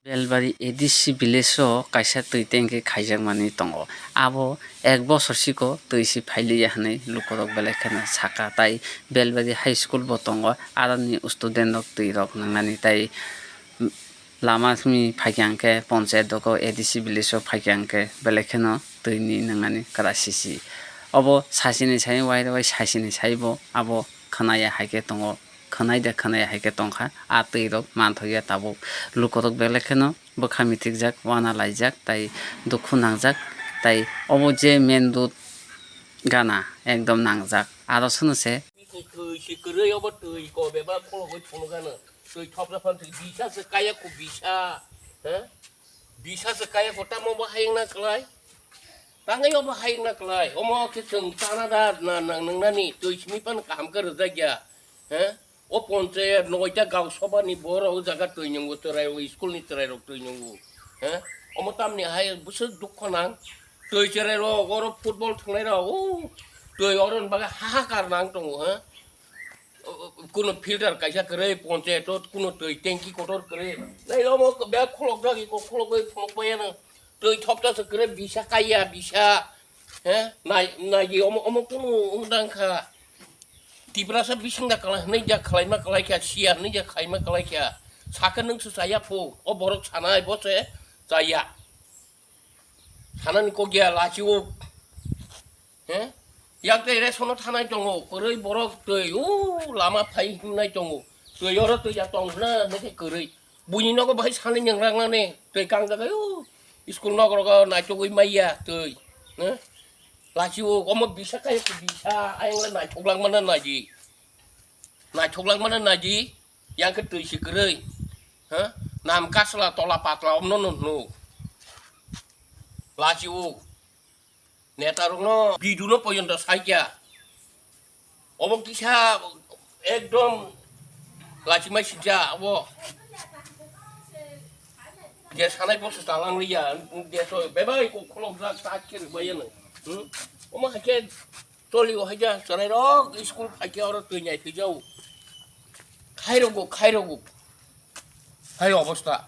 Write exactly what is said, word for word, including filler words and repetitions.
Belbari A D C village o kaisa twi tanki khaijakmani tongo. Abo ek bosor siko twi si phailiya hwnwi lukurok belai kheno saka, tai Belbari High School bo tongo, aroni student rok twi rok nangnani, tai lama simi phaikha hwnkhe ponchayat dogo A D C village o phaikha hwnkhe belai kheno twi ni nangnani kwra sisi. Obo sachini sai wairok bai sachini sai bo abo khwnaya hai khe tongo. Khwnai de khwnai hai khe tongkha, a twi rok manthokya tabuk. Lukurok belai kheno bwkha mitrikjak, wana laijak, tai dukhu nangjak, tai obo je main road gana ekdom nangjak. Aro sono se. Twi si kwrwi obo twi ko bebak khulogwi phunukgano. Twi thopra phan twi bisa se kaya khu bisa. Ha? Bisa se kaya khu tamo bo hayung na klai. Tangai obo hayung na klai. Omo khe chwng chana da na, na, nang nani twi simi phan kaham khe rwjak ya. He? O ponchayat noita gaon sobha ni borok o jaga twi nungo chwrai rok, school ni chwrai rok twi nungo. He? Omo tamni hai bwswk dukho nang. Twi chwrai rok oro football thwngnai rok o twi oro ni bagwi hahakar nang tongo, he? O, o, kuno filter kaisa kwrwi, ponchayat o kuno twi tanki kotor kwrwi. Nai omo bag khulok jagwi kok khulogwi phunuk bai ano. Twi thopta se kwrwi bisa kaiya bisa. He? Nai, nai di omo, omo kuno wng dang kha. Tiprasa bising da kala, hwnwi ja khlaima kalaikha, siya hwnwi ja khlaima kalaikha. Sakhe nwng se chaya phu, o borok sanai bo se chaya. Sanani kok ya lachi o. He? Yak tei resono thanai tongo, kwrwi borok twi, o lama phai himnai tongo. Twi oro twi ya tong hwna, hwnwi khe kwrwi. Buini nogo bahai sani nengrangnani, twi kangjak o. School nok rogo naichogwi maiya twi. He? Lachi o, omo bisa kaya bisa, ayang le naithok langmana naji. Naithok langmana naji, yang khe twi si kwrwi. Ha? Nam kasla tola patla omno no hnu. Lachi o. Neta rokno bidu no poyonto saikya. Obo kisa ekdom lachimai sija obo. Je sanai bo se talang liya, je so bebai ko khulok jak tak kiri bayano. Hmm? Omo haikhe Toli o haikhe chwrai rok school phaikhe oro twi nai thwijao. Khairogo, khairogo. Hai obostha.